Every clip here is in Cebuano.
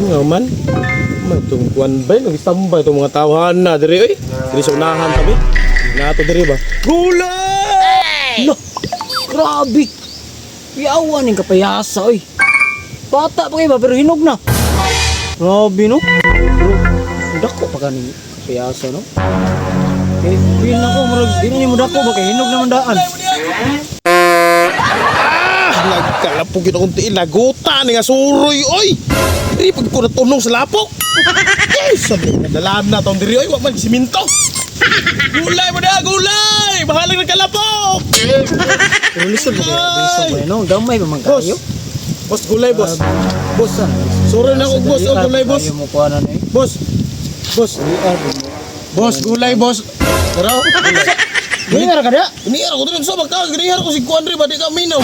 Nga man. May itong kuwan ba? Nag-istambay itong mga tawahan na diri oy. Diri sa unahan tabi. Nato diri ba? Gulay! Lo, grabe. Yawa ning kapayasa oy. Bata pa kayo ba pero hinog na. Grabe no. Pero dako pa gani kapayasa no. Eh, feel na ko murag dili ni mo dako ba kay hinog naman daan. Ah! Nagkalapok yun akong tiil. Naguta ni nga suroy oy. Diri pag ko natunong sa lapok. Yes! Sabi ko, nadalaan na tong diri oy. Wa man siminto. Gulay mo na! Gulay! Bahalang nagkalapok! Pero lisod ba kay abiso ba no? Gamay pa man Boss! kayo. Boss, gulay boss. Boss, sorry na ako boss. Oh, gulay boss. Kayo mo kuha na ni. Boss. Boss. Boss, gulay boss. Tara. Dili na ra kada. Iniar ako dun sa magka, ginihar ko si Kuan ba di ka minaw.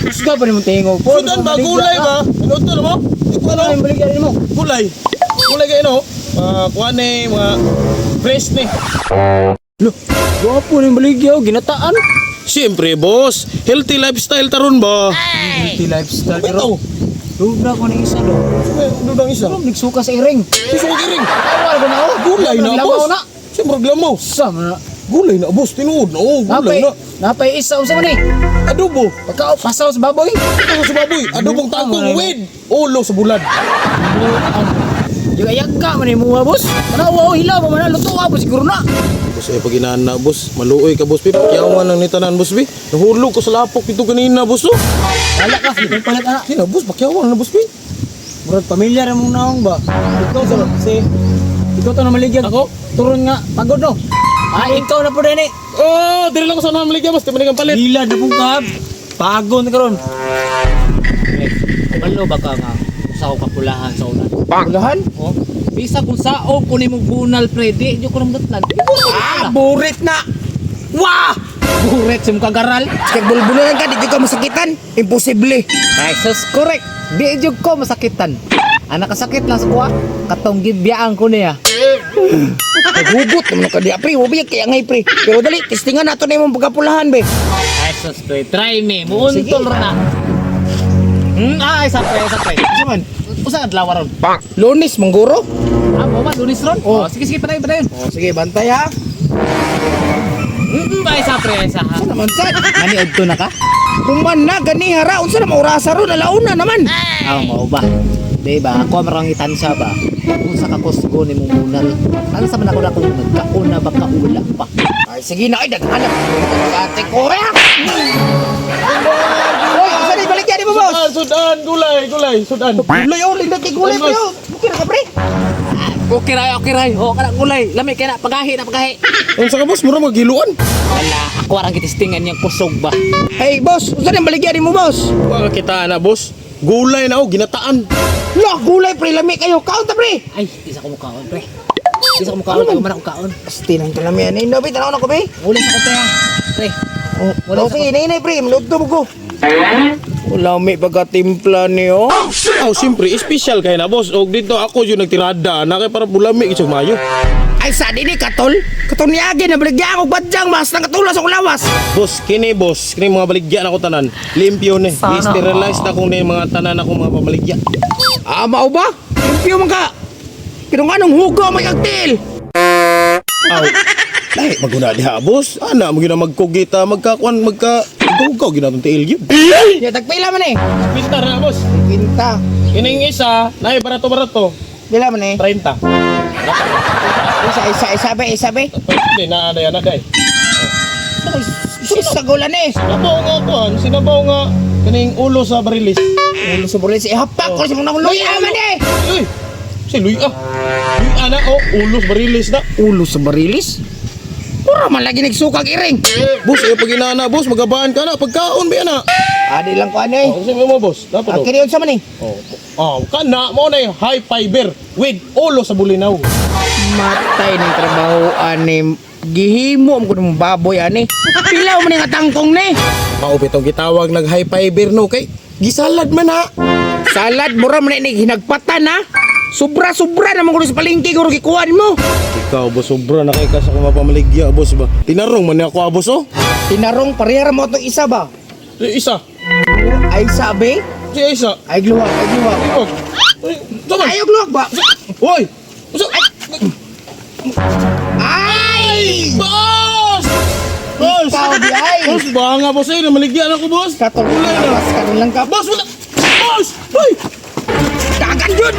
Usga pa nimo tingog po. Sudan ba gulay ba? Ano to mo? Di ko Ano ano? yung baligyan mo? Gulay. Gulay kayo no? Mga kuan ni, mga fresh ni. Lo, gwapo ning baligya oh, ginataan. Siyempre, boss, healthy lifestyle taron ba? Healthy lifestyle Pero, pero Lubna ko ni isa do. Ano isa? Pero nagsuka sa iring. Susuka iring. Tawal ko na oh. Gulay na, Lamaw boss. na. Siyempre, lamaw. Sa man na. Gulay na, boss. Tinuod na, oh. Gulay Napay, na. napay isa unsa man ni? Adobo. Pagka pasaw sa baboy. Ito sa baboy. Adobong tangkong with ulo sa bulad. Juga yagka man ni mo boss. Tanawa oh hila pa man na luto pa siguro na. Boss, eh, pag inaan na, boss. Maluoy ka, boss. Pi, pakiyawan lang ni tanan, boss, bi. Nahulog ko sa lapok ito kanina, boss, oh. Wala ka, sige palit ana. Sino, boss? Pakiyawan na, boss, bi. Murag pamilya ra mong naong ba. Ikaw sa si ikaw to na maligyan. Ako? Turon nga pagod no. Ah, ikaw na po din eh. Oh, dili lang ko sa namaligya, boss. Di man ang palit. Hila na pong ka. Pagod na karon. Kabalo ba ka nga sa ako kapulahan sa ulan? Ulahan? Oh, bisa kung sao ko nimo bunal pre, di jud ko namdutlan. Ah, burit na! Wah! Buret sa mong kagaral. Kaya bulbulan ka, di ka masakitan. Imposible. Ay, sus correct. Di jud ko masakitan. Anak kasakit lang sa kuha. Katong gibiyaan ko niya. Naghugot naman ka di, pre. Wabiyak kaya ngay, pre. Pero dali, testingan nato na imong pagkapulahan, be. Ay, sus pre, try me. Muuntol ra na. Ay, sa pre, sa pre. Ano man? Usa adlaw ron? Lunes, mangguro. Ah, mo man lunes ron. Oh, sige sige, padayon padayon. Oh, sige, bantay ha. Ay sa pre, ay sa ha. Ano naman, sad? Nani adto na ka? Kuman na, gani hara. Unsa na maurasa ron, alauna naman. Ah, mao ba? Di ba? Ako marang itansa ba? Kung sa kakusgo ni mong munal. Tansa man ako na kung nagkauna ba kaula pa. Ay, sige na, ay, daghanap. Ate ko, ya! Hoy, unsa na ibalik yan, mo, boss? Sudan, sudan, gulay, gulay, sudan. Gulay, oh, lindag kay gulay, pre, oh. Okay na ka, pre? Okay ray, okay ray. O kana gulay. Lami kay na pagahi na pagahi. Ang sa ka, boss, mura magiluan. Wala, ako arang gitistingan niyang kusog ba. Hey, boss, unsa na baligyan mo, boss? Wa ka kita na, boss. Gulay na, oh, ginataan. Lah, gulay, pre, lami kayo. Kaon ta, pre. Ay, di sa kumukaon pre. Di sa kumukaon, ako man ako kaon. Asti nang kalamian eh. No, be, tanaw na ko, be. Uli sa ko pre ha. Pre. Oh, Wala oh, sa sige, inay, pre. Maluto mo ko. Wala may pagkatimpla niyo. Oh, siyempre, special kay na, boss. Og dito ako yung nagtirada na kay para bulami isang mayo. Ay, sa dini, katol. Katol ni Agi, nabaligyan ako badyang mas nang katulas akong lawas. Boss, kini boss, kini mga baligya na ko tanan. Limpyo ni. I-sterilize na kung ni mga tanan ako mga pamaligya. Ah, mao ba? Limpyo man ka. Pero nga nung hugo, may kagtil. Aw. Lahi maguna diha, boss. Ana mo gina magkugita, magkakuan, magka hugaw ginatong tiil gyud. Ya, tagpila man eh. Pintar na, boss. Quinta. Kining isa, naay barato-barato, Pila man eh. 30. Isa, isa, isa, be, isa, be. Hindi na ana yan na day. Sus, sa gulan eh. Sinabaw nga kuan, sinabaw nga kining ulo sa barilis. Ulo sa bulis, eh, hapak ko sa mga luya man eh. Uy. Si luya. Luya na oh, ulo sa barilis na. Ulo sa barilis? Pura man lagi nagsukag iring. Boss, ayo pag inana, boss, magabaan ka na pagkaon ba na. Adi lang ko ano eh. Oh, kasi mo boss, dapat Ah, oh. kini unsa man eh. Oh, oh, kana mo na yung high fiber with ulo sa bulinaw. Matay ng trabaho ani gihimo mo kuno baboy ani. Pilaw man nga tangkong ni. Mao bitong gitawag nag high fiber no kay gisalad man ha. Salad mura man ni hinagpatan ha. Sobra sobra naman kuno sa palengke guro gikuan mo. Ikaw boss, sobra na kay ka sa kumapamaligya boss ba. Tinarong man ni ako ah, boss oh. Tinarong parehara mo itong isa ba? Si isa, Ay sabi, si isa. ay gluwa, ay gluwa. Oh, Uy, tama. Ayog luwag ba? Hoy! Usa! Ay! Boss! Boss! Ikaw di ay. Boss, baka nga boss eh, namaligyan ako boss. Katong Wala na. Katon lang ka. Boss, wala! Boss! Hoy! Dagan yun!